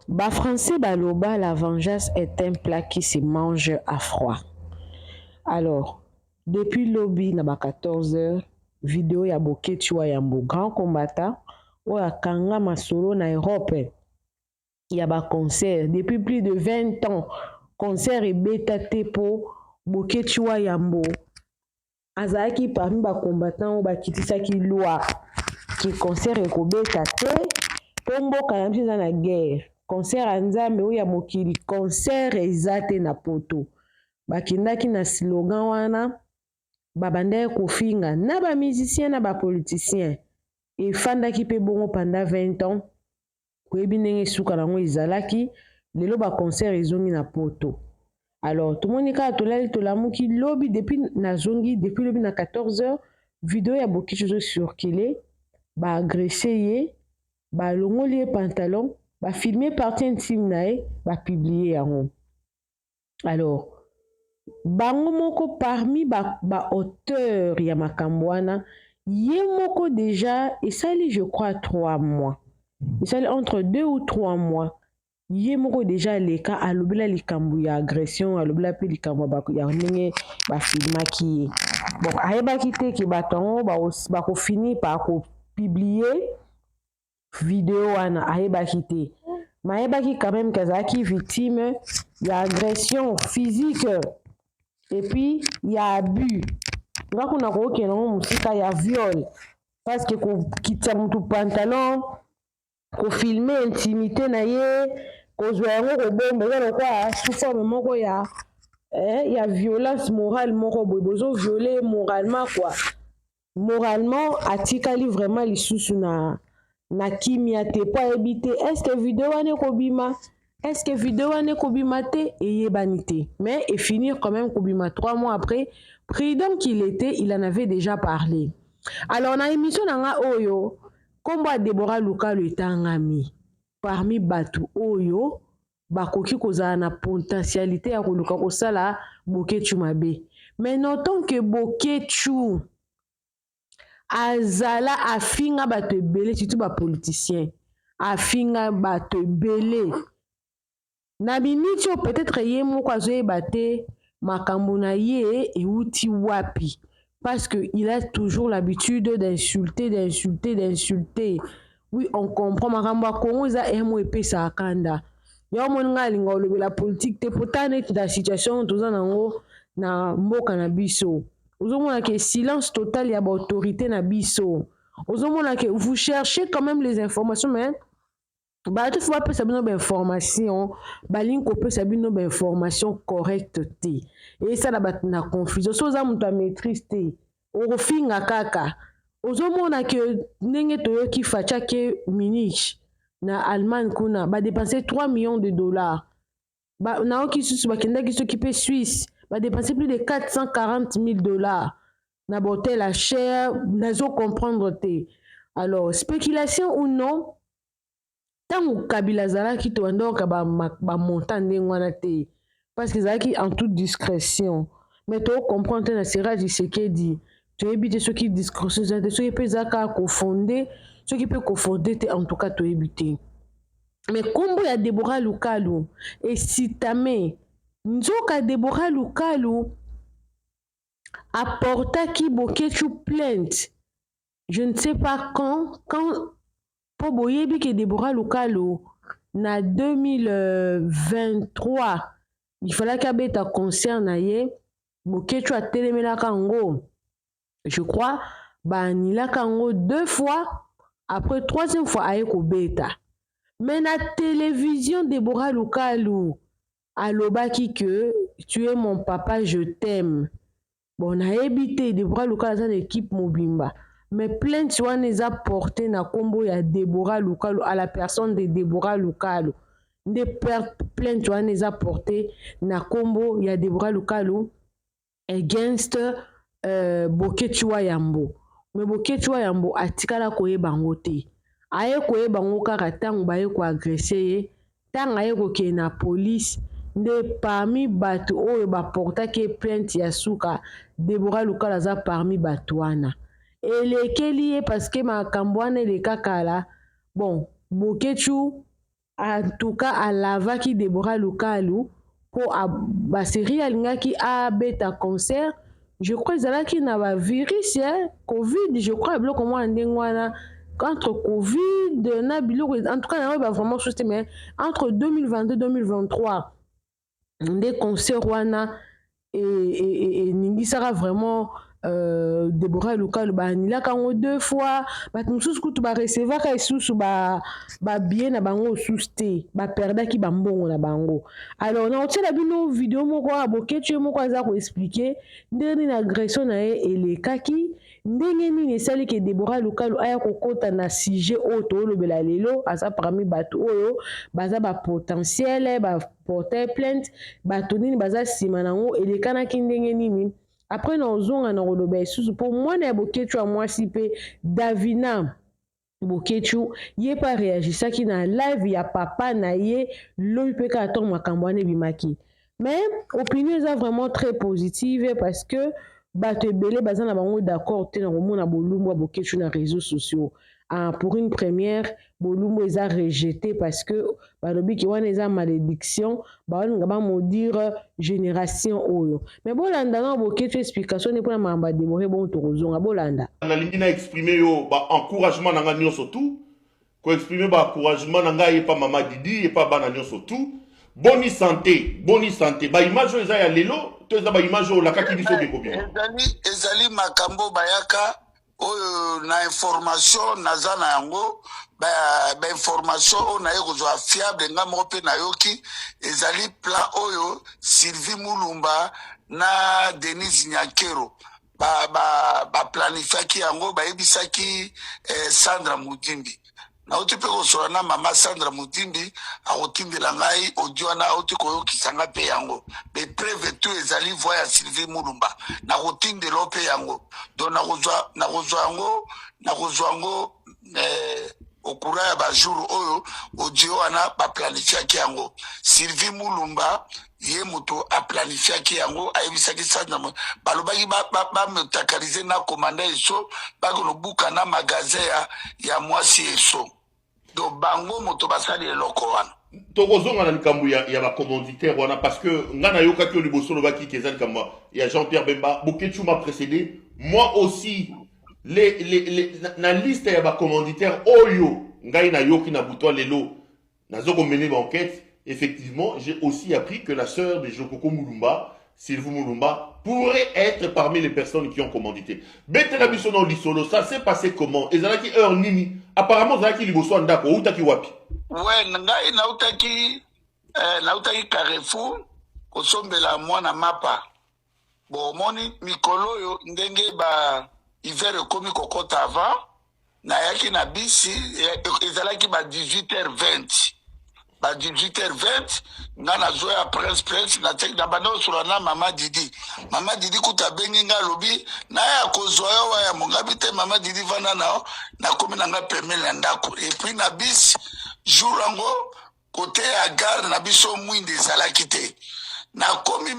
Ba Français baloba: "La vengeance est un plat qui se mange à froid." Alors, depuis lobi na ba 14 heures, video ya Boketshu wa Yambo, grand combattant oyo akanga masolo na Europe ya baconcert depuis plus de 20 ans, concert ebeta te mpo Boketshu wa Yambo azalaki parmi bacombattant oyo bakitisaki loi ke concert ekobeta te mpo mboka na biso eza na guerre. Concert ya Nzambe oyo ya mokili, concert eza te na Poto. Bakendaki na slogan wana, babandaki kofinga na bamusicien na bapoliticien. Efandaki mpe bongo pendant 20 ans. Koyebi ndenge esuka nango ezalaki. Lelo baconcert ezongi na Poto. Alors tomoni kaka, tolali, tolamuki lobi, depuis nazongi, depuis lobi na 14 heures, video ya Boketshu ezocircule. Baagresse ye, balongoli ye pantalon, bafilme partie intime na ye, bapublie yango. Alors bango moko parmi baauteur ba ya makambo wana, ye moko déjà esali, je crois, 3 mois, esali entre 2 ou 3 mois, ye moko déjà aleka, alobela likambo ya agression, alobela mpe likambo ya ndenge bafilmaki ye. Bon, ayebaki te ke bato yango bakofinir par kopublie video wana. Ayebaki te, mais ayebaki quand même ke azalaki victime ya agression physique et puis ya abus. Nga kuna kookende yango mosika ya viol, parce que kokitisa motu pantalon, kofilme intimité na ye, kozwa yango kobomba, eza lokola sous forme moko ya violence morale moko boye. Bozoviole moralement quoi. Moralement atikali vraiment lisusu na kimia te, mpo ayebi te est-ce video wana ekobima, est-ce video wana ekobima te, eyebani te. Mais efinir quand même kobima 3 mois après. Prudent qu'il était, il en avait déjà parlé. Alors na émission na nga oyo, nkombo ya Debora Lukalu etangami parmi bato oyo bakoki kozala na potentialité ya koluka kosala Boketshu mabe. Mais notons que Boketshu azala afinga bato ebele, surtout bapoliticien, afinga bato ebele. Na miniti oyo, peut-être ye moko azoyeba te makambo na ye euti wapi, parce que il a toujours l'habitude d'insulter, d'insulter, d'insulter. Oui, on comprend, makambo ya Kongo eza emo epesaka kanda. Ya omoni, ngai alinga kolobela politike te, po ta neti na situation toza nango na mboka na biso, ozomona ke silence total ya baautorité na biso. Ozomona ke vous cherchez quand même les informations, mais bato fo bapesa bino bainformation, balingi kopesa bino bainformation correcte te. Esala bato na confusion. So oza moto ya maîtrise te, okofinga kaka. Ozomona ke ndenge toyoki Fatshi ake Munich na Allemagne kuna, badepense 3 millions de dollars. Nayoki susu bakendaki soki mpe Suisse, badepense plus de 440 000 dollars na bahotel ya cher. Nazocomprendre te. Alors, spéculation ou non, ntango Kabila azalaki, tobandoka bamontant ndenge wana te, parce que ezalaki en toute discrétion. Mais tocomprendre te na sera Tshisekedi, toyebi te soki discrétion eza te, soki mpe eza kaka kofonde, soki mpe kofonde te. En tout cas toyebi te. Mais nkombo ya Debora Lukalu esitame. Nzoka Debora Lukalu aportaki Boketshu plainte, je ne sais pas quand, mpo boyebi ke Debora Lukalu na 2023 il fallaki abeta concert na ye. Boketshu atelemelaka yango, je crois baanilaka yango deux fois. Après, troisième fois aye kobeta. Mais na télévision, Debora Lukalu alobaki ke "Tu es mon papa, je t'aime". Bon, nayebi te, Debora Lukalu aza na équipe mobimba, mais plainte wana eza porte na nkombo ya Debora Lukalu, à la personne de Debora Lukalu nde plainte wana eza porte na nkombo ya Debora Lukalu against Boketshu wa Yambo. Mais Boketshu wa Yambo atikala koyeba yango te. Aye koyeba yango kaka ntango baye koagresse ye, ntango aye kokende na police nde parmi bato oyo baportaki plainte ya suka, Debora Lukalu aza parmi bato wana. Elekeli ye parce que makambo wana eleka kala. Bon, Boketshu En tout cas, alavaki Deborah Lukalu mpo baserie alingaki abeta concert. Je crois ezalaki na bavirus ya Covid, je crois, biloko mwana ndenge wana, entre Covid na biloko. En tout cas, yango ba vraiment chose te, mais entre 2022 2023 nde concert wana eningisaka vraiment. Deborah Lukalu, baanilaka yango deux fois. Bato mosusu kutu barecevaka lisusu babillet na bango lisusu te, baperdaki bambongo na bango. Alors, na kotiela bino video moko awa, Boketshu ye moko aza koexpliquer ndenge nini agression na ye elekaki, ndenge nini esali ke Deborah Lukalu aya kokɔta na sujet oyo toolobela lelo. Aza parmi bato oyo baza bapotentiel baporter plainte, bato nini baza nsima nango, elekanaki ndenge nini. Après, na ozonga na koloba lisusu mpo mwana ya Boketshu ya mwasi mpe, Davina Boketshu, ye mpe areagisaki na live ya papa na ye lobi mpe kaka ntongo makambo wana ebimaki. Mais opinion eza vraiment très positive, parce que bato ebele baza na bango d'accord te na komona bolumbu ya Boketshu na réseaux sociaux. Ah, pour une première, bolumbu eza rejeté, parce que balobi ke wana eza malédiction, baolinga bamaudire génération oyo. Mais bolanda na Boketshu explication nde mpona makambo ya Deborah. Bongo tokozonga, bolanda. Nalingi na exprime yo baencouragement na ngai nyonso tu, koexprime baencouragement na ngai epa mama Didi, epa bana nyonso tu. Boni santé, boni santé? Baimage oyo eza ya lelo to eza baimage oyo olakaki biso ke kobima? Ezali makambo bayaka oyo na information naza na yango, bainformation oyo naye kozwa fiable, nga moko mpe nayoki. Ezali plan oyo Sylvie Mulumba na Denise Nyakero baplanifiaki yango, bayebisaki Sandra Mudimbi. Nauti mpe kosola na mama Sandra Mudimbi, akotindela ngai audio wana auti koyokisa nga mpe yango. Bapreuve tout ezali voix ya Sylvie Mulumba, nakotindela mpe yango. Donc nakozwa yango, nakozwa yango okura ya bajour oyo audio wana baplanifiaki yango. Sylvie Mulumba ye moto aplanifiaki yango, ayebisaki Sandra, balobaki bamotakalize na komanda eso, bakonobuka na magasin ya mwasi eso. Donc bango moto basali eloko wana. Tokozonga na likambo ya bacommanditaire wana, parce que nga nayokaki yo liboso olobaki ke eza likambo ya Jean-Pierre Bemba. Boketshu m'a précédé. Moi aussi, na liste ya bacommanditaire oyo ngai nayoki na butwa lelo, nazo komener baenquête. Effectivement, j'ai aussi appris que la sœur de Jokoko Mulumba, Sylvie Mulumba, pourrait être parmi les personnes qui ont commandité. Betela biso na lisolo, ça s'est passé comment? Ezalaki heure nini? Apparemment ozalaki liboso ya ndako, outaki wapi? We, ngai nautaki Carrefour kosombela mwana mapa. Bon, omoni mikolo oyo ndenge ba hiver ekomi kokɔta avant, nayaki na bisi, ezalaki ba 18h20. Ba 18h20, nga nazoya Prince Prince, na banda kosola na mama Didi. Mama Didi kuta abengi nga, alobi naya kozwa yo waya mongabi te. Mama Didi, vanda na yo, nakomi na nga pembeni na ndako. Et puis na bisi jour yango, kote ya gare na biso, mwinde ezalaki te. Nakomi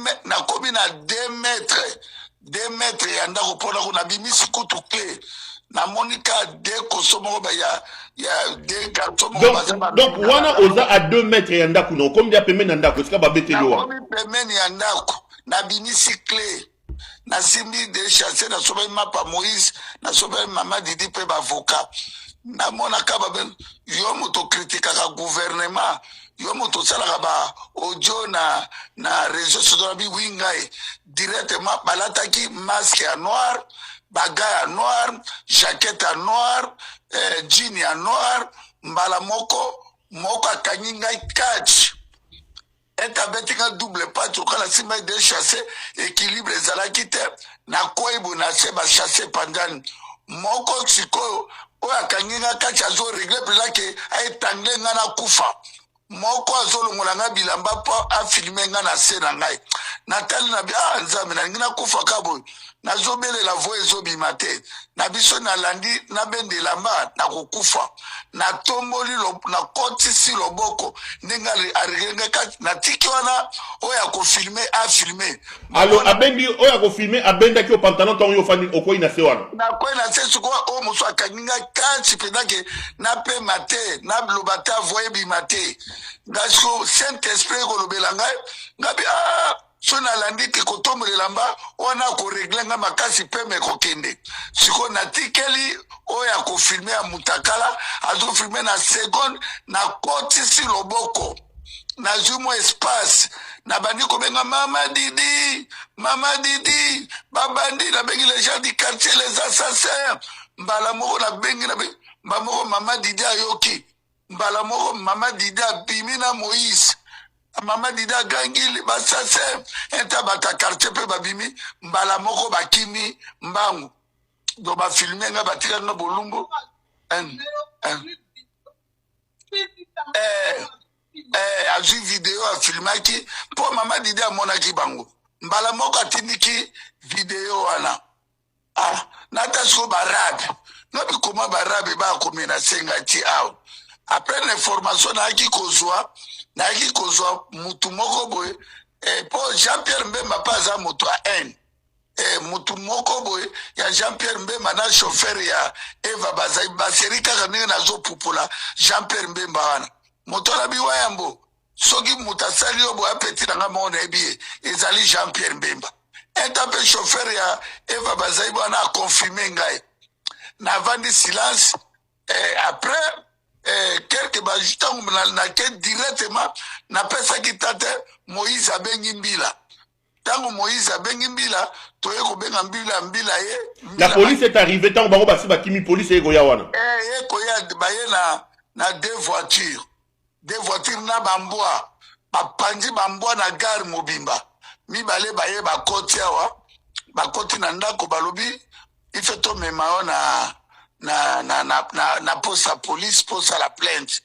na 2 mètre, 2 mètre ya ndako, mpona ko nabimisi kutu clé, namoni ka de koso moko ya de garçon moko. Donc wana oza à 2 mètres ya ndako na okomi dia pembeni na ndako esika babeteli wa? Nakomi pembeni ya ndako, nabimisi clé, nasimbi de chasse, nasombaki mapa Moïse, nasombaki mama Didi mpe bavoka. Namonaka babe yo moto okritikaka gouvernement, yo moto osalaka ba audio na réseau sociaux. Na biwi ngai directement, balataki masque ya noir, baga ya noir, jaquette ya noir, jean ya noir. Mbala moko moko akangi ngai catch ete abeti nga double patte. Lokola nsima de chasse, équilibre ezalaki te, nakwei boye na se, bachasse epandani moko. Sikoyo oyo akangi nga kati azorégler mpenza ke aetangle nga na kufa. Moko azolongola nga bilamba mpo afilme nga na se na ngai. Natali na bi: "Ah Nzambe, nalingi nakufa ka boye." Nazobelela, voix ezobima te. Na biso nalandi, nabenda elamba, nakokufa. Natomboli, nakotisi loboko ndenge aregle kati, natiki wana oyo akofilme afilme. Alo abendi oyo akofilme, abendaki yo pantalon ntango yo ofandi, okwei na se wana. Nakwei na se. Sikoyo oyo mosusu akangi ngai kati mpenza ke napema te, naloba te, voix ebima te. Ngai sikoyo Saint Esprit ekolobela ngai, ngabi ah, so nalandi te kotombola elamba wana, akoregle ngai makasi, peme ekokende. Sikoyo natikeli oyo akofilme ya mutakala, azofilme na seconde, nakotisi loboko, nazwi mwa espace, nabandi kobenga mama Didi, mama Didi, babandi nabengi les gens du quartier, les assassins. Mbala moko nabengi, nabengi mbala moko, mama Didi ayoki. Mbala moko mama Didi abimi na Moïse. Mama Didi agangi ba assassins, enta bato ya quartier mpe babimi mbala moko, bakimi mbangu. Donc bafilme nga, batikaki nga bolumbu. Azwi video, afilmaki mpo mama Didi amonaki bango. Mbala moko atindiki video wana. Ah, nata sikoyo barabe nobi koma barabe bakomenacer ngai ti awa. Après l'information nayaki kozwa mutu moko boye, mpo Jean Pierre Mbemba mpe aza moto ya haine. Mutu moko boye ya Jean Pierre Mbemba na chauffeur ya Eva bazali baseri kaka ndenge nazopupola Jean Pierre Mbemba wana. Moto alobi wayambo, soki moto asali yo boye, apeti na ngai moko nayebi ye, ezali Jean Pierre Mbemba. Eta mpe chauffeur ya Eva bazali wana aconfirme ngai. Navandi silence. Après quelque ntango nake directement, napesaki tate Moïse abengi mbila. Ntango Moïse abengi mbila, toye kobenga mbila, mbila ye. La police est arrivée ntango bango basi bakimi, police eye koya wana. Ye koya, baye na deux voitures, deux voitures na bambwa, bapanzi bambwa na gare mobimba. Mibale baye, bakoti awa, bakoti na ndako, balobi ife tomema yo na poste ya police mpo osala plainte.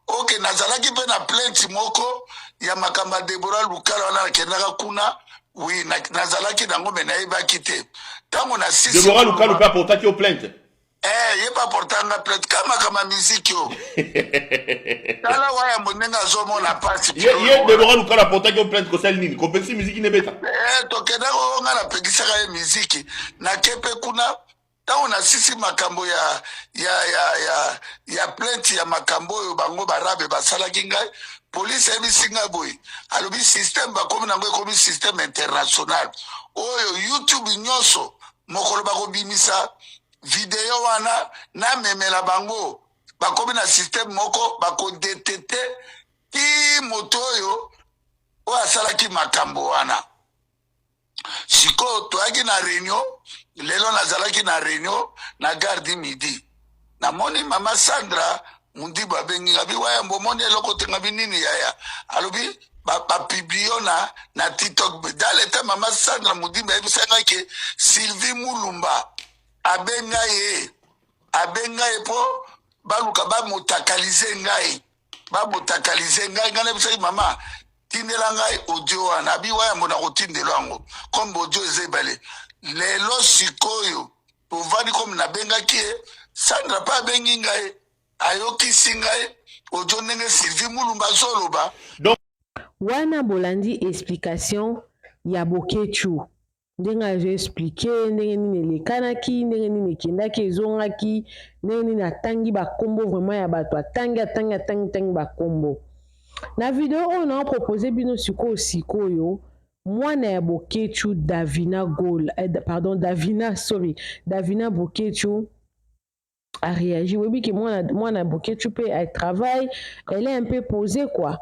Ok, nazalaki mpe na plainte moko ya makambo ya Debora Lukala wana, nakendaka kuna. Oui, nazalaki nango, me nayebaki te ntango na sisi. Debora Lukalu mpe aportaki yo plainte? Ye mpe aportanga plainte ka makambo ya miziki o. Tala wayambo ndenge azomona mpasi. Ye Debora Lukalu aportaki yo plainte kosali nini? Kopekisi miziki nebeta? Tokendaka oyo nga napekisaka ye miziki. Nake mpe kuna, ntango nasisi makambo ya plainte ya makambo oyo bango barabe basalaki ngai, polise ayebisi ngai boye, alobi système bakomi nango ekomi système international oyo YouTube nyonso, mokolo bakobimisa video wana, namemela bango, bakomi na système moko bakodetecter ti moto oyo asalaki makambo wana. Sikoyo toyaki na réunion lelo, nazalaki na réunion na gare du Midi, namoni mama Sandra Mundibu abengi ngabi: "Wayambo, omoni eloko te?" Ngabi: "Nini yaya?" Alobi bapublier yo na TikTok. Dans le temps mama Sandra Mudimbu ayebisa ngai ke Sylvie Mulumba abenga ye, abenga ye mpo baluka bamotakalize ngai, bamotakalize ngai. Ngai nayebisaki mama: "Tindela ngai audio wana." Abi: "Wayambo, na kotindela yango comme audio eza ebale." Lelo sikoyo tovandi, comme nabengaki ye, Sandra mpe abengi ngai, ayokisi ngai audio ndenge Sylvie Mulumba azoloba. Wana bolandi explication ya Bokechu, ndenge azoexpliquer ndenge nini elekanaki, ndenge nini ekendaki, ezongaki, ndenge nini atangi bakombo vraiment ya bato, atangi, atangi, atangi, tangi bakombo. Na video oyo naopropose bino sikoyo, sikoyo mwana ya Bokechu Davina Gol, pardon, Davina, sorry, Davina Bokechu a réagi. Oyebi ke mwana Bokechu mpe elle travaille, elle est un peu posée quoi.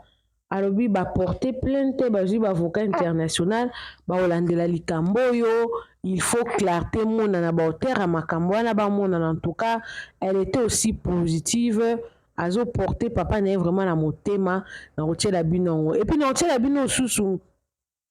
Alobi baporte plainte, bazwi baavocat international, bakolandela likambo oyo. Il faut clarté monana, baauteur ya makambo wana bamonana. En tout cas, elle était aussi positive, azoporte papa na ye vraiment na motema. Na kotiela bino yango, et puis na kotiela bino lisusu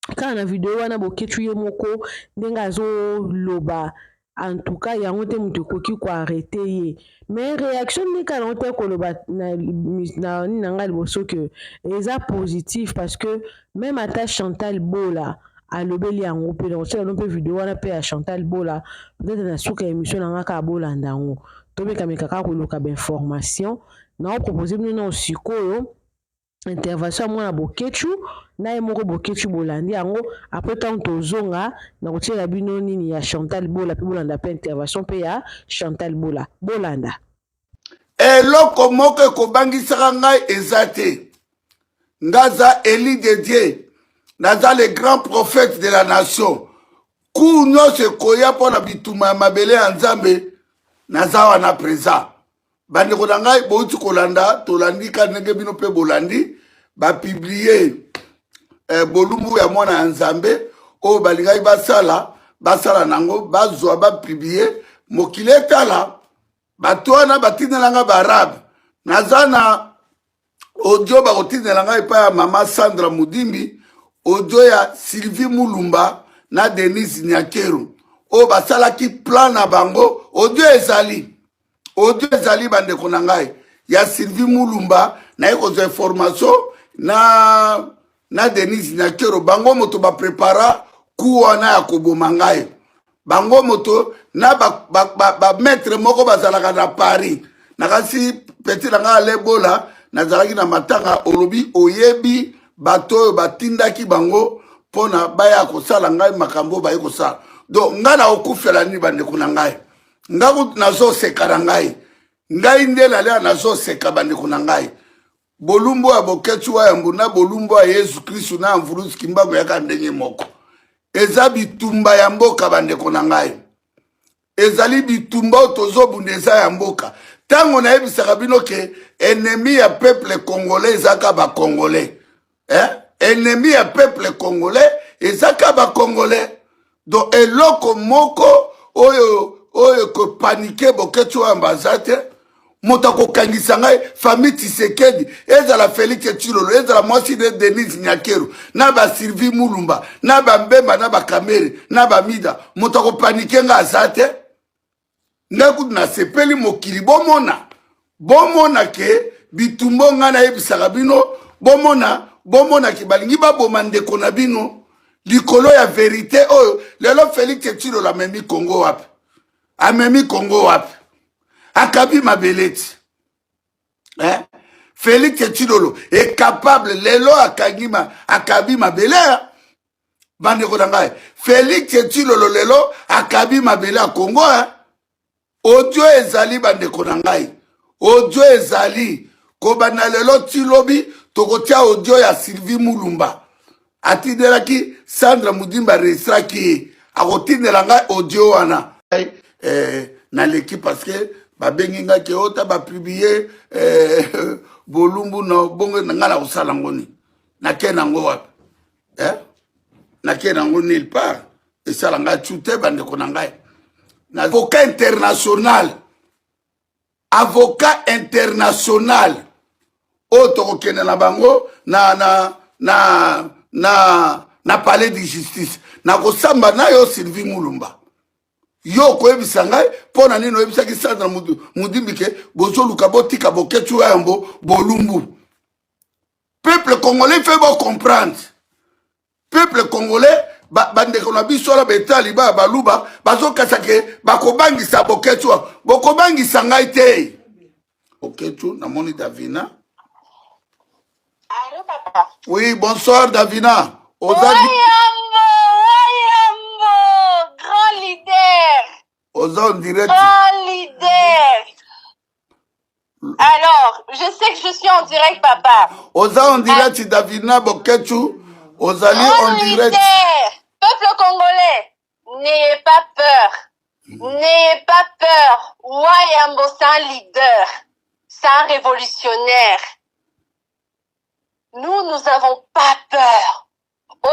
kaka na video wana, Boketu ye moko ndenge azoloba. En tout cas, yango te moto ekoki koarrêter ye, mais réaction nde kaka nango te koloba na nini na ngai liboso ke eza positif, parce que même ata Chantal Bola Alobeli yango mpe nakotiela bino mpe video wana mpe ya Chantal Bola peut-être na suka ya émission na nga kaka bolanda yango. Tomekameka kaka koluka ba information nao propose bino nao sikoyo intervention ya mwana Boketshu na ye moko Boketshu, bolandi yango. Après ntango tozonga nakotiela bino nini ya Chantal Bola mpe bolanda mpe intervention mpe ya Chantal Bola, bolanda. Eloko moko ekobangisaka ngai eza te. Nga za élu de Dieu, naza le grand prophète de la nation. Ku nyonso ekoya mpo na bituma ya mabele ya Nzambe, naza wana présent. Bandeko na ngai, bouti kolanda, tolandi ka ndenge bino mpe bolandi bapublier bolumbu ya mwana ya Nzambe oyo balingaki basala basala nango, bazwa bapublier, mokili etala. Bato wana batindela nga baarabe, naza na audio bakotindela ngai epai ya mama Sandra Mudimbi, audio ya Sylvie Mulumba na Denise Nyakeru oyo basalaki plan na bango. Audio ezali, audio ezali, bandeko na ngai, ya Sylvie Mulumba. Naye kozwa information na Denise Nyakeru, bango moto baprépara ku wana ya koboma ngai. Bango moto na bamaître ba, ba, moko bazalaka na Paris. Nakasi petit na ngai alebola, nazalaki na matanga, olobi oyebi bato oyo batindaki bango mpona baya kosala ngai makambo oyo baye kosala. Donc ngai nakokufela nini, bandeko na ngai? Ngai nazoseka na ngai, ngai nde nalia, nazoseka, bandeko na ngai. Bolumbu ya Boketshu wa Yambo na bolumbu ya Yesu Kristu na Mvuluzi Kimbangu yaka ndenge moko. Eza bitumba ya mboka, bandeko na ngai. Ezali bitumba oyo tozobunda, eza ya mboka. Ntango nayebisaka bino ke ennemi ya peuple congolais ezaka bacongolais, eh? Ennemi ya peuple congolais ezaka bacongolais. Donc eloko moko oyo ekopaniquer Boketshu oyo aza te. Moto akokangisa ngai, famille Tshisekedi, ezala Félix Tshilolo, ezala mwasi de Denise Nyakeru na baSylvie Mulumba na bambemba na baKamerhe na bamida, moto akopaniquer ngai aza te. Ngai kutu nasepeli, mokili bomona, bomona ke bitumba ngai nayebisaka bino, bomona, bomona ke balingi baboma ndeko na bino likolo ya vérité oyo. Lelo Félix Tshilolo amemi Kongo wapi? Amemi Kongo wapi? Akabi mabele ti, eh? Félix Tshilolo est capable lelo akangi ma, akabi mabele. Bandeko na ngai, Félix Tshilolo lelo akabi mabele ya Kongo, eh? Audio ezali, bandeko na ngai, audio ezali. Kobanda lelo ti lobi tokotia audio ya Sylvie Mulumba atindelaki Sandra Mudimba, aregistraki ye, akotindela ngai audio wana. Naleki parce que babengi ngai ke ota bapublier bolumbu na bongo ngai. Na kosala yango nini? Nake nango wapi, eh? Nake nango nulle part. Esala ngai tu te, bandeko na ngai. Na avocat international, avocat international oyo tokokende na bango na palais de justice, nakosamba na yo Sylvie Mulumba. Yo okoyebisa ngai mpo na nini oyebisaki Sandra Mudimbi ke bozoluka botika Boketshu Yambo bolumbu. Peuple congolais, fait bocomprendre, peuple congolais, bandeko na biso wana betali ba baluba bazokasa ke bakobangisa Boketshu. Bokobangisa ngai te, Boketshu. Namoni Davina. Allô, papa. Oui, bonsoir Davina. Oza Wayambo, Wayambo, grand leader. Oza en direct. Grand leader. Alors, je sais que je suis en direct, papa. Oza en direct, Davina Boketshu. Ozali Grand en direct. Leader. Peuple congolais, n'ayez pas peur. N'ayez pas peur. Wayambo, c'est un leader. C'est un révolutionnaire. Nous, nous n'avons pas peur.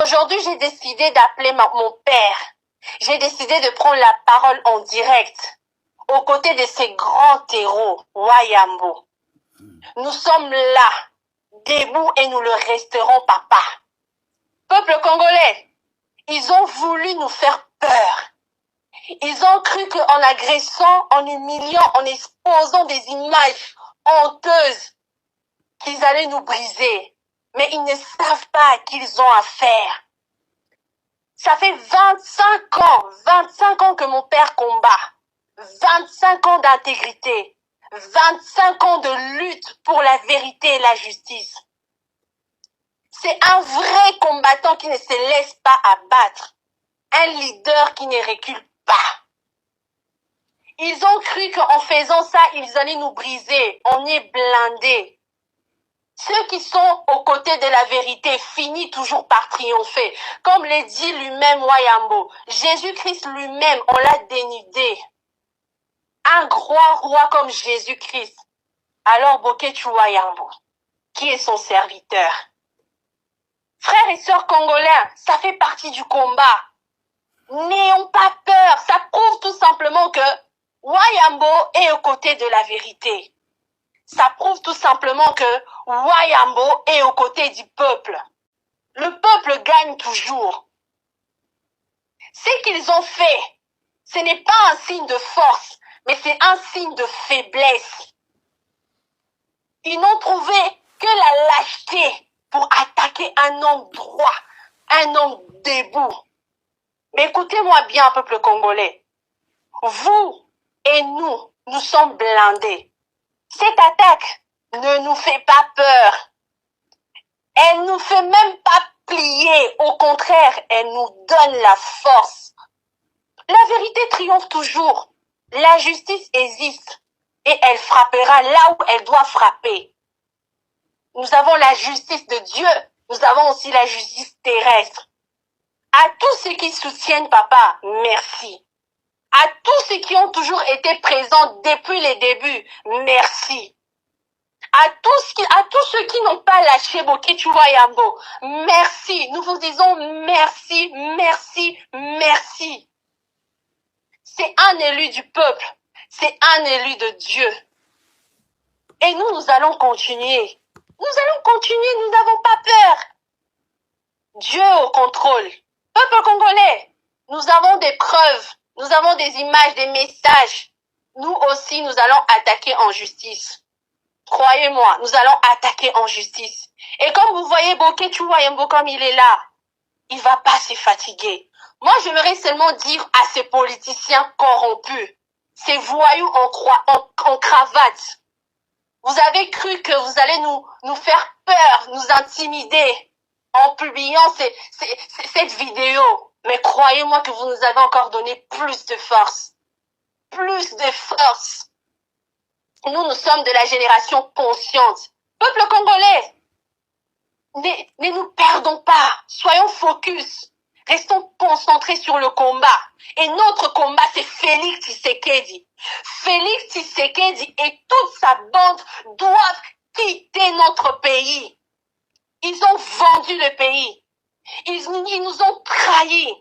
Aujourd'hui, j'ai décidé d'appeler mon père. J'ai décidé de prendre la parole en direct aux côtés de ces grands héros, Wayambo. Nous sommes là, debout et nous le resterons, papa. Peuple congolais, ils ont voulu nous faire peur. Ils ont cru qu'en agressant, en humiliant, en exposant des images honteuses, qu'ils allaient nous briser. Mais ils ne savent pas à qui ils ont affaire. Ça fait 25 ans, 25 ans que mon père combat. 25 ans d'intégrité. 25 ans de lutte pour la vérité et la justice. C'est un vrai combattant qui ne se laisse pas abattre. Un leader qui ne recule pas. Ils ont cru qu'en faisant ça, ils allaient nous briser. On est blindés. Ceux qui sont aux côtés de la vérité finissent toujours par triompher. Comme l'a dit lui-même Wayambo, Jésus-Christ lui-même, on l'a dénudé. Un grand roi comme Jésus-Christ. Alors Boketshu Wayambo, qui est son serviteur. Frères et sœurs congolais, ça fait partie du combat. N'ayons pas peur. Ça prouve tout simplement que Wayambo est aux côtés de la vérité. Ça prouve tout simplement que Wayambo est aux côtés du peuple. Le peuple gagne toujours. Ce qu'ils ont fait, ce n'est pas un signe de force, mais c'est un signe de faiblesse. Ils n'ont trouvé que la lâcheté pour attaquer un homme droit, un homme debout. Mais écoutez-moi bien, peuple congolais. Vous et nous, nous sommes blindés. Cette attaque ne nous fait pas peur. Elle nous fait même pas plier. Au contraire, elle nous donne la force. La vérité triomphe toujours. La justice existe et elle frappera là où elle doit frapper. Nous avons la justice de Dieu, nous avons aussi la justice terrestre. À tous ceux qui soutiennent papa, merci. À tous ceux qui ont toujours été présents depuis les débuts, merci. À tous, qui, à tous ceux qui n'ont pas lâché Boketshu Wayambo, merci. Nous vous disons merci, merci, merci. C'est un élu du peuple. C'est un élu de Dieu. Et nous, nous allons continuer. Nous allons continuer, nous n'avons pas peur. Dieu au contrôle. Peuple congolais, nous avons des preuves, nous avons des images, des messages. Nous aussi, nous allons attaquer en justice. Croyez-moi, nous allons attaquer en justice. Et comme vous voyez Boketshu Wayambo comme il est là, il va pas se fatiguer. Moi, j'aimerais seulement dire à ces politiciens corrompus, ces voyous en, en, en cravate, vous avez cru que vous allez nous, nous faire peur, nous intimider en publiant ces, ces, cette vidéo. Mais croyez-moi que vous nous avez encore donné plus de force. Plus de force. Nous, nous sommes de la génération consciente. Peuple congolais, ne, ne nous perdons pas. Soyons focus. Restons concentrés sur le combat. Et notre combat, c'est Félix Tshisekedi. Félix Tshisekedi et toute sa bande doivent quitter notre pays. Ils ont vendu le pays. Ils, ils nous ont trahis.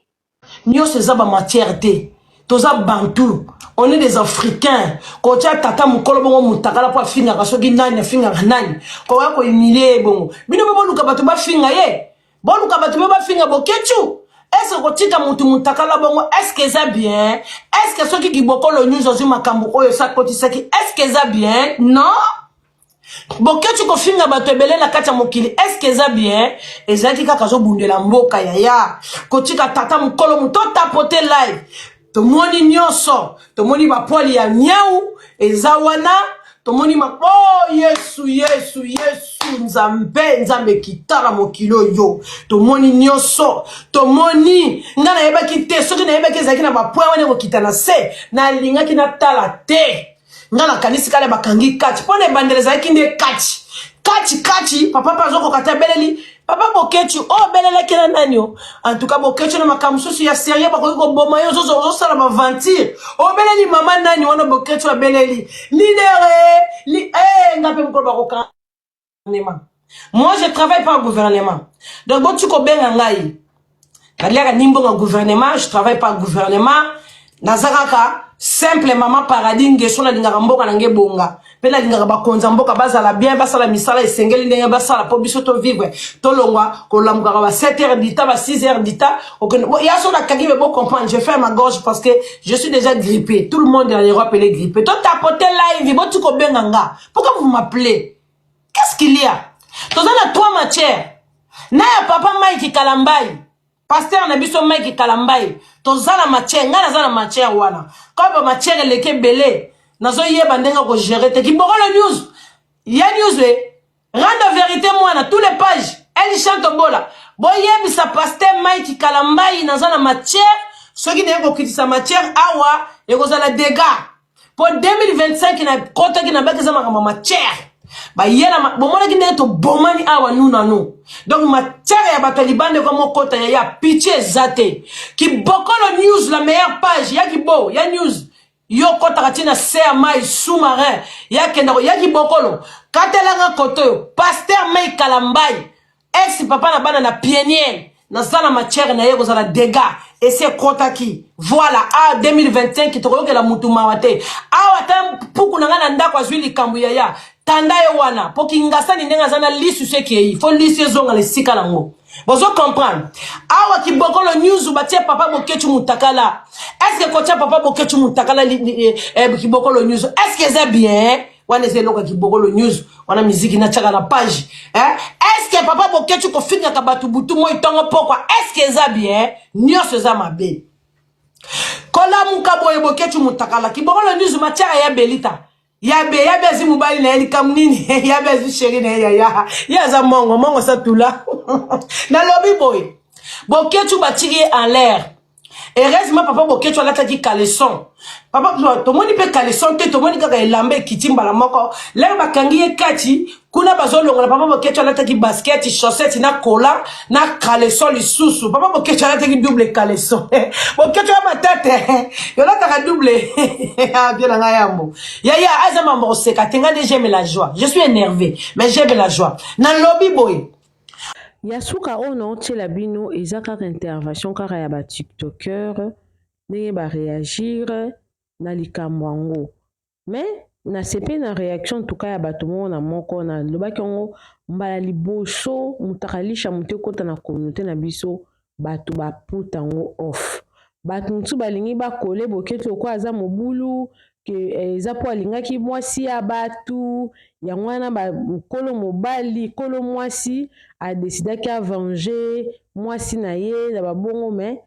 Nyonso eza ba matière te toza bantu on est des africains kotia tata mokolo bongo motakala mpo afingaka soki nani afingaka nani koya kohumilie ye bongo bino mpe boluka bato bafinga ye boluka bato mpe bafinga boketshu eske kotika motu motakala bongo eske eza bien eske soki kibokolo news ozwi makambo oyo esakotisaki eske eza bien non Boketshu kofinga bato ebele na kati ya mokili eske eza bien? Ezalaki kaka azobundela mboka yaya, kotika tata mokolo moto tapote live, tomoni nyonso, tomoni bapoili ya nyau eza wana, tomoni ma oh Yesu Yesu Yesu Nzambe Nzambe kitala mokili oyo, tomoni nyonso, tomoni nga nayebaki te, soki nayebaki ezalaki na bapoint wana ekokita na se, nalingaki natala te. Nga nakanisi kala bakangi kati mpo na ebandeli ezalaki nde kati kati kati papa mpe azokoka te abeleli papa boketshu oyo oh, obelelaki na nani o en tout cas boketshu na makambo mosusu ya serieux bakoki koboma yo ozosala baventure obeleli mama nani wana boketshu abeleli lidere li, eh, nga mpe mokolo bakokanga gouvernement. Moi, je travaille pas au gouvernement. Donc, bon, tu kobenga ngai. Naliaka ni mbongo gouvernement, je travaille pas au gouvernement. Naza kaka simple maman paradis ngeso nalingaka mboka na nge bonga. Pe nalingaka bakonza mboka bazala bien, basala misala esengeli ndenge basala po biso to vivre. Tolongwa kolamukaka ba 7 heures du temps, ba 6 heures du temps. Okende bon, ya so nakangi mais bon comprendre, je fais ma gorge parce que je suis déjà grippé. Tout le monde en Europe il est grippé. To tapoter live, bo tu kobenga nga. Pourquoi vous m'appelez? Qu'est-ce qu'il y a? Toza na trois matières. Na ya papa Mike Kalambayi. Pasteur na biso Mike Kalambayi, toza na matière, ngai naza na matière wana. Comme ba matière eleki ebele, nazoyeba ndenge ko gérer te. Kibokolo news, ya news e, rendre vérité mwana, tous les pages, El Chante Bola. Boyebisa pasteur Mike Kalambayi naza na matière, soki naye kokitisa matière awa ekozala dégâts. Po 2025 na kotaki na baki eza makambo ya matière. Bayela bomonaki ndenge tobomani awa nu na nu. Donc matière ya bato ya libanda ekoma mokota ya ya pitié eza te. Kibokolo news la meilleure page ya kibo ya news. Yo kotaka ti na se ya mai sous-marin ya kenda ya kibokolo. Katelanga koto yo pasteur Mike Kalambayi ex papa na bana na pionnier naza na matière na ye kozala dégâts esi ekotaki. Voilà, a 2025 tokoyokela mutu mawa te. Awa ata mpuku na ngai na ndako azwi likambo yaya tanda ye wana po kingasani ndenge aza na lisu so ekei fo lisu ezonga na esika nango. Bozo comprendre awa kibokolo news batie papa Boketshu mutakala. Est-ce que kotia papa Boketshu mutakala kibokolo news est-ce que eza bien? Wana eza eloko ya kibokolo news wana miziki natiaka na page eh? Est-ce que papa Boketshu kofingaka bato butu moi ntongo pokwa est-ce que eza bien? Nyonso eza mabe. Kolamuka boye Boketshu mutakala kibokolo news matiaka ya belita yabe yabe azwi mobali na ye likambo nini yabe azwi chéri na ye yaya ye aza mongo mongo satula. Nalobi boye Boketshu batiki ye en l'air. Heureusement papa Boketshu alataki caleçon. Papa tomoni pe caleçon te, tomoni kaka elamba ekiti mbala moko. Lero bakangi ye kati kuna bazolongola papa Boketshu alataki basket, chaussette na kola na caleçon lisusu. Papa Boketshu alataki double caleçon. Boketshu ya matate. Yolataka double. Ah bien na yambo. Ya ya aza mambo koseka te nga nde j'aime la joie. Je suis énervé mais j'aime la joie. Na lobi boye. Ya suka oyo naotiela bino eza kaka intervention kaka ya ba tiktokeur ndenge ba réagir na likambo yango. Mais nasepeli na réaction en tout cas ya bato moko na moko. Nalobaki yango mbala liboso mutakalisha moto ekota na communauté na biso, bato baputa yango off. Bato mosusu balingi bakole Boketshu lokola aza mobulu ke eza po alingaki mwasi ya bato yango wana nkolo mobali nkolo mwasi adesidaki avenger mwasi na ye na babongo. Mais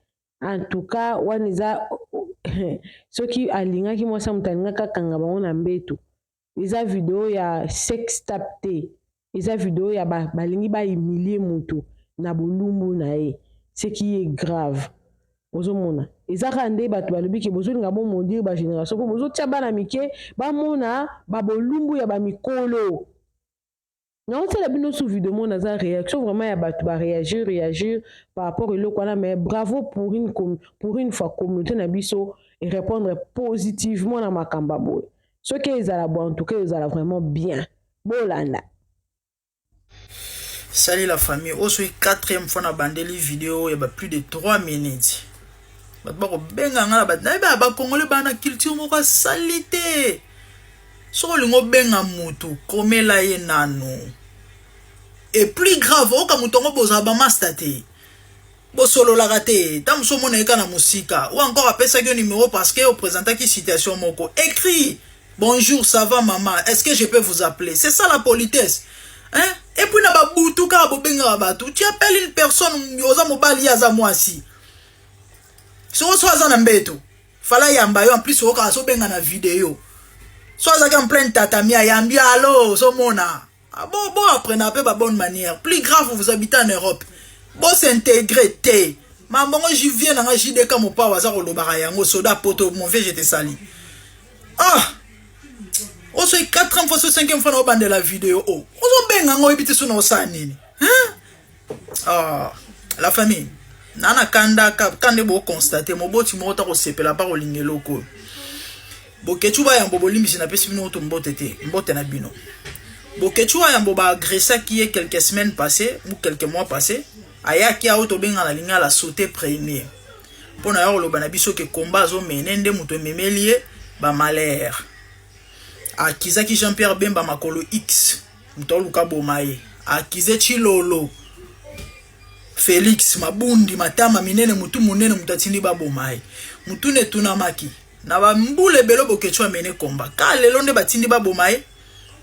en tout cas wana eza soki alingaki mwasi ya moto alingaki akanga bango na mbeto. Eza video ya sextape te, eza video ya balingi bahumilie moto na bolumbu na ye, ce qui est grave. Ozomona eza kaka nde bato balobi ke bozolinga bomodire bagénération mpo bozotia bana mike bamona babolumbu ya bamikolo. Naotiela bino su video moko naza réaction vraiment ya bato baréagir réagir par rapport eloko wana. Mais bravo pour une fois communauté na biso et répondre positivement na makambo ya boye. Soki ezala boye, en tout cas ezala vraiment bien. Bolanda. Salut la famille, oyo soki quatrième fois na bandeli video ya ba plus de 3 minutes. Bato bakobenga nga na bato nayebi ya bakongole bana culture moko asali te. Soki olingi obenga mutu, komela ye nanu. Et plus grave, oyoka moto yango bozala bamaster te, bosololaka te, ntango mosusu omona ye kaka na mosika ou encore apesaki yo numéro parce que oprésentaki situation moko. Écrit: "Bonjour, ça va maman, est-ce que je peux vous appeler?" C'est ça la politesse, hein? Et puis na babutu kaka bobengaka bato. Tu appelles une personne, oza mobali, ye aza mwasi, soko so aza na mbeto fala yamba yo. En plus okaka azobenga na video, so azalaki en pleine tatami, ayambi: "Allo." Ozomona ah, bon, bon, apprenez mpe babonne manière. Plus grave, vous habitez en Europe, bos'intégrer te. Mambongo jivie nanga JDK mopawa aza kolobaka yango soda poto. Mon vieux, je te sali. Ah, osoki 4 fois so 5 fois na obandela video o ozobenga yango, oyebi te so na osala nini, hein? Ah, la famille, na na kanda kanda boconstate moboti moko ta kosepela mpa kolinga eloko oyo Boketshu bayambo. Bolimbisi, napesi bino to mbote te, mbote na bino. Boketshu bayambo, baagressaki ye quelques semaines passées ou quelques mois passés. Ayaki awo tobenga na lingala sauter premier mpo na ya koloba na biso ke komba azomene nde moto ememeli ye bamalheur. Akizaki Jean Pierre Bemba makolo x moto aluka boma ye, akize Chilolo Félix mabundi matama minene motu monene moto atindi baboma ye. Mutuna etunamaki na bambula ebele, Boketshu amene komba ka lelo nde batindi baboma ye.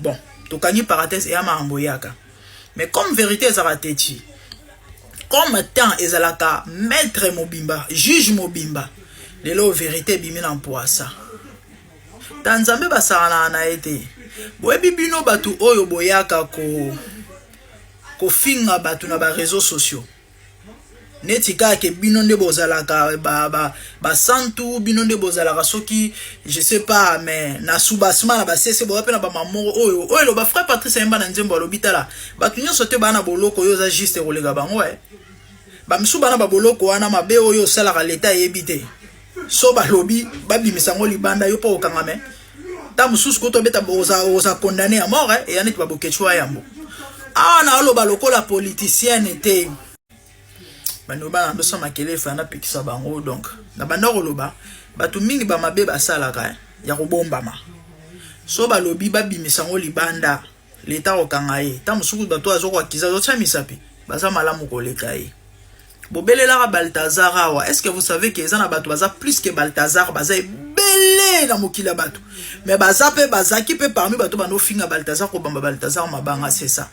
Bon, tokangi parenthèse eya makambo eyaka, mais comme vérité ezalaka te ti. Comme temps ezalaka maître mobimba, juge mobimba, lelo verite ebimi na mpuasa. Ta Nzambe basakanaka na ye te. Boyebi bino bato oyo boyaka ko kofinga bato na ba réseaux sociaux neti kaka ke bino nde bozalaka basantu ba, ba bino nde bozalaka soki je sais pas, mais na soubassement na basese boza mpe na bamamoko oyo oyo eloba frère Patrice ayemba na nzembo, alobi tala, bato nyonso te baa na boloko oyo oza juste koleka bango e bamisusu bana baboloko wana. Mabe oyo osalaka, leta eyebi te. So balobi babimisa yango libanda, yo mpo okangame ta mosusu kutu obeta, oza condamné à mort. Eya neti baBoketshu wa Yambo awa. Na oloba lokola politicienne te, bando bana ndosa makele efa napekisa bango. Donc na banda koloba, bato mingi bamabe basalaka ya kobombama, so balobi babimisa yango libanda, leta kokanga ye. Ta mosuku bato azokoakiza, azotia misapi, baza malamu koleka ye. Bobelelaka Baltazar awa. Est ce que vous savez ke eza na bato baza plus que Baltazar? Baza ebele na mokili ya bato, mais baza mpe, bazalaki mpe parmi bato bandofinga Baltazar, kobamba Baltazar mabanga. C'est ça.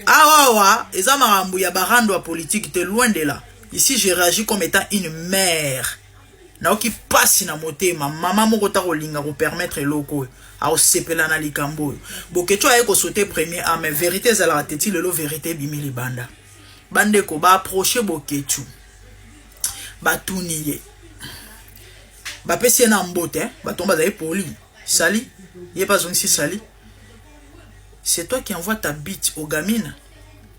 Awa awa eza makambo ya barando ya politique te, loin de là. Ici, je réagis comme étant une mère. Nayoki mpasi na motema. Mama moko ta kolinga kopermettre eloko oyo akosepela na likambo oyo Boketshu aye kosauter premier a, mais vérité ezalaka te. Ti lelo vérité ebimi libanda. Bandeko baapproche Boketshu, batuni ye, bapesi ye na mbote. Bato bazali poli sali ye mpe azongisi sali. C'est toi qui envoie ta bite aux gamines?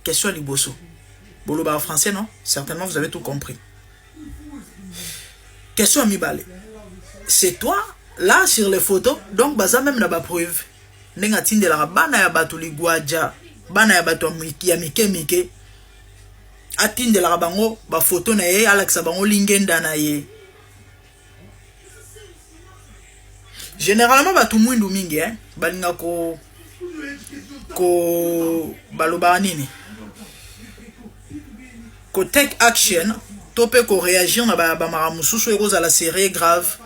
Question ya liboso. Bolobaka français, non? Certainement vous avez tout compris. Question ya mibale: c'est toi là sur les photos? Donc baza même na bapreuve ndenge atindelaka bana ya bato ligwaja, bana ya bato ya mike mike, atindelaka bango bafoto na ye, alakisa bango lingenda na ye. Généralement bato mwindu mingi, eh, balinga ko balobaka nini, ko take action to mpe koréagir na bamakambo mosusu ekozala sérieux, grave,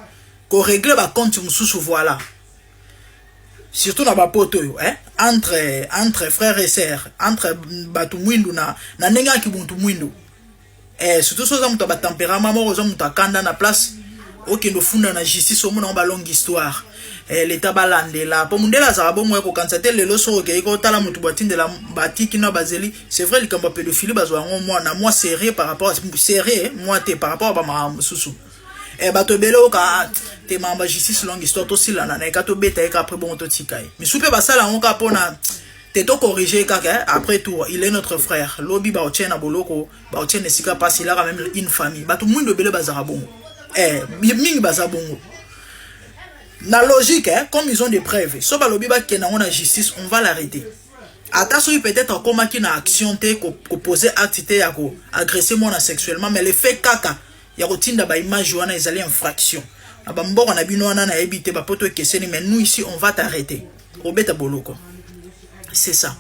korégler bacompte mosusu. Voilà, surtout na bapoto oyo, eh? Entre frères et sœurs, entre bato mwindu na ndenge yaki buntu mwindu, eh, surtout so oza moto ya batempérament moko, oza moto akanda, na place okende ofunda na justice, omona ngo balongue histoire, eh, leta balandela mpo mondele azalaka bongo ya kokanisa te. Lelo soki okei kotala motu batindela batiki na bazeli, c'est vrai, likambo ya pédophilie bazwa yango mwa na mwa sérieux par rapport, sérieux mwa te par rapport a bamakambo mosusu. Eh, bato ebele oyoka te makambo ya justice, longue histoire, tosilana na ye ka, tobeta ye ka, après bongo totika ye. Misu mpe basala yango kaka mpona te tocorrige kaka. Après tout, il est notre frère. Lobi baotie na boloko, baotie na esika mpasi, ilaka même une famille. Bato mwindo ebele bazalaka bongo, eh, mingi baza bongo na logique, eh, comme ils ont des preuves, so balobi bakende yango na justice, on va l'arrêter. Ata soki peut-être akomaki na action te, kopose acte te ya koagresser mwana sexuellement, mais le fait kaka ya kotinda baimage wana ezali infraction na bamboka na bino wana. Nayebi te, bapoto ekeseni, mais nous ici, on va t'arrêter, obeta boloko. C'est ça.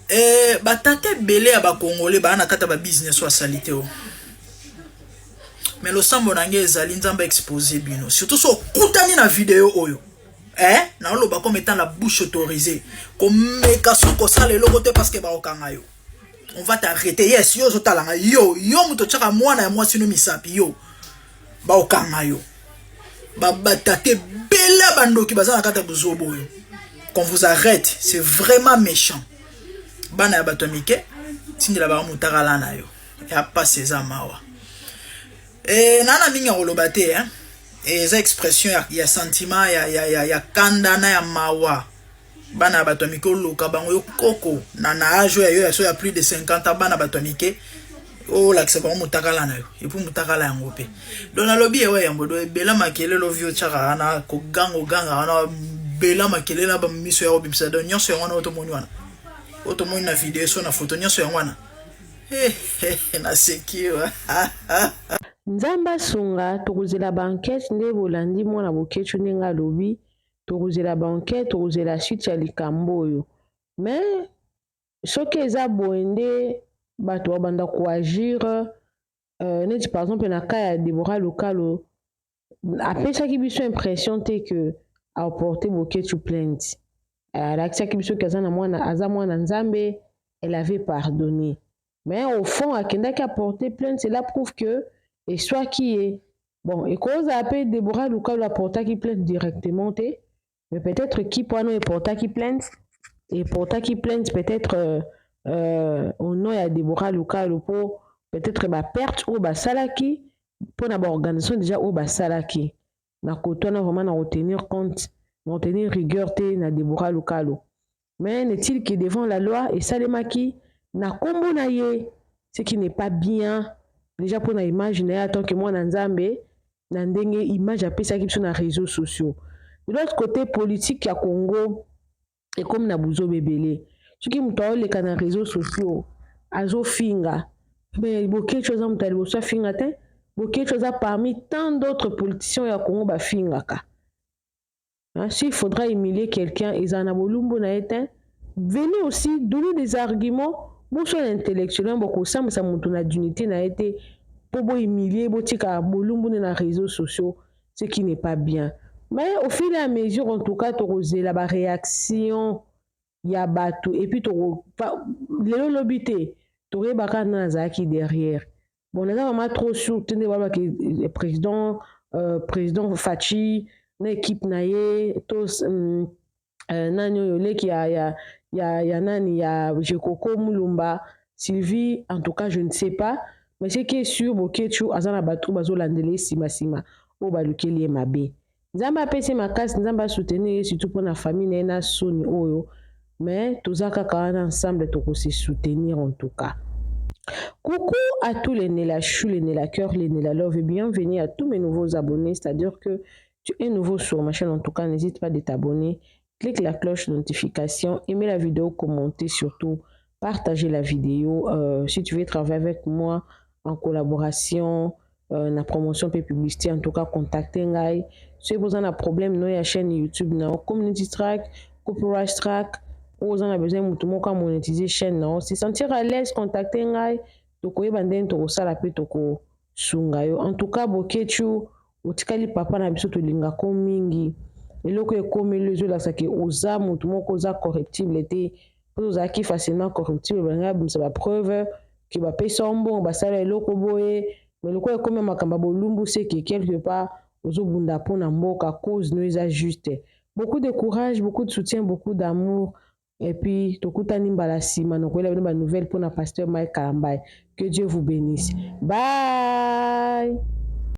Eh, batata ebele ya bakongole baa na kati ya babusiness oyo asali te o, mais losambo na ngai ezali Nzambe expose bino, surtout so okutani na video oyo, eh? Naoloba comme étant la bouche autorisée, komeka so kosala eloko te, parce que baokanga yo, on va t'arrêter. Yes, yo ozotalanga, yo moto otiaka mwana ya mwasi no misapi, yo baokanga yo. Batate ebele bandoki baza na kati ya bozobo oyo. Qu'on vous arrête, c'est vraiment méchant. Bana ya bato ya mike, tindela bango motakala na yo, ya pasi, eza mawa. E, naa na mingi ya koloba te, eh? Eza expression ya sentiment ya kanda na ya mawa. Bana ya bato ya mike, oluka bango, yo koko na age oyo ya yo ya so ya plus de 50 ans, bana bato ya mike, olakisa bango motakala na yo, et puis motakala yango mpe. Donc nalobi ewa yango do ebela makelele ovi otiaka wana, koganga oganga wana, bela makelele na bamiso ya kobimisa. Donc nyonso yango wana oyo tomoni wana, oyo tomoni na video so na foto, nyonso yango wana. Naseki. Nzambe asunga. Tokozela baenquête nde bolandi mwana Boketshu ndenge alobi. Tokozela baenquête, tokozela suite ya likambo oyo. Mais soki eza boye nde bato babanda koagir, neti par exemple na cas ya Deborah Lokalo, apesaki biso impression te ke aporte Boketshu plainte. Alakisaki biso ke aza na mwana, aza mwana Nzambe, elle avait pardonné. Mais au fond akendaki aporter plainte, cela prouve que eswaki ye. Bon, ekozala mpe Deborah Lukalu aportaki plainte directement te, mais peut-être équipe wana eportaki plainte, eportaki plainte peut-être au nom ya Deborah Lukalu, mpo peut-être baperte oyo basalaki mpona baorganisation déjà oyo basalaki na koto wana. Vraiment na retenir compte, na retenir rigueur te na Deborah Lukalu, mais n'est-il que devant la loi esalemaki na nkombo na ye, ce qui n'est pas bien déjà mpona image na ye en tant que mwana Nzambe, na ndenge image apesaki biso na réseaux sociaux. De l'autre côté, politique ya Congo ekomi na buzoba ebele. Soki moto aoleka na réseaux sociaux azofinga, mais Boketshu aza moto ya liboso afinga te. Boketshu aza parmi tant d'autres politiciens ya Congo bafingaka. S'il faudra humilier quelqu'un, ezala na bolumbu na ye te. Venez aussi donner des arguments. Boso na intellectuel, bokosambisa moto na dignité na ye te mpo bohumilie, botika bolumbu nde na réseaux sociaux, ce qui n'est pas bien. Mais au fur et à mesure, en tout cas, tokozela baréaction ya bato et puis lelo lobi te, toyebaka nani azalaki derrière. Bon, naza vraiment trop sûr te nde balobaki président Fatshi na équipe na ye to nani oyo leki ya nani ya Jekoko Mulumba Sylvie. En tout cas, je ne sais pas, mais ce qui est sûr, Boketshu aza na bato bazolandela ye nsima oyo balukeli ye mabe. Nzambe apesi makasi, Nzambe asoutenir ye, surtout mpona famille na ye na soni oyo. Mais toza kaka wana ensemble, tokose soutenir en tout cas. Coucou à tous les Nela Chou, les Nela Cœur, les Nela Love et bienvenue à tous mes nouveaux abonnés. C'est-à-dire que tu es nouveau sur ma chaîne, en tout cas, n'hésite pas de t'abonner. Clique la cloche de notification, aimez la vidéo, commentez surtout, partagez la vidéo. Si tu veux travailler avec moi en collaboration, na promotion pe publicité, en tout cas, contactez ngai. Si vous avez un problème, na ya chaîne YouTube, na community strike, copyright strike, ou vous avez besoin mutu moko monétiser chaîne na, se sentir à l'aise, contactez ngai. Tokoyeba ndenge tokosala mpe tokosunga yo. En tout cas, Boketshu, otikali papa na biso, tolingako mingi. Eloko ekomeli ezolakisaka oza motu moko oza corruptible te, mpo ozalaki facilement corruptible, balingi babimisa bapreuve ke bapesa yo mbongo, basala eloko boye. Mais lokola ekomi makambo ya bolumbu, seke quelque part ozobunda mpona mboka, cause no eza juste. Beaucoup de courage, beaucoup de soutien, beaucoup d'amour et puis tokutani mbala nsima na koyela bino banouvelle mpona pasteur Mike Kalambay. Que Dieu vous bénisse, bye.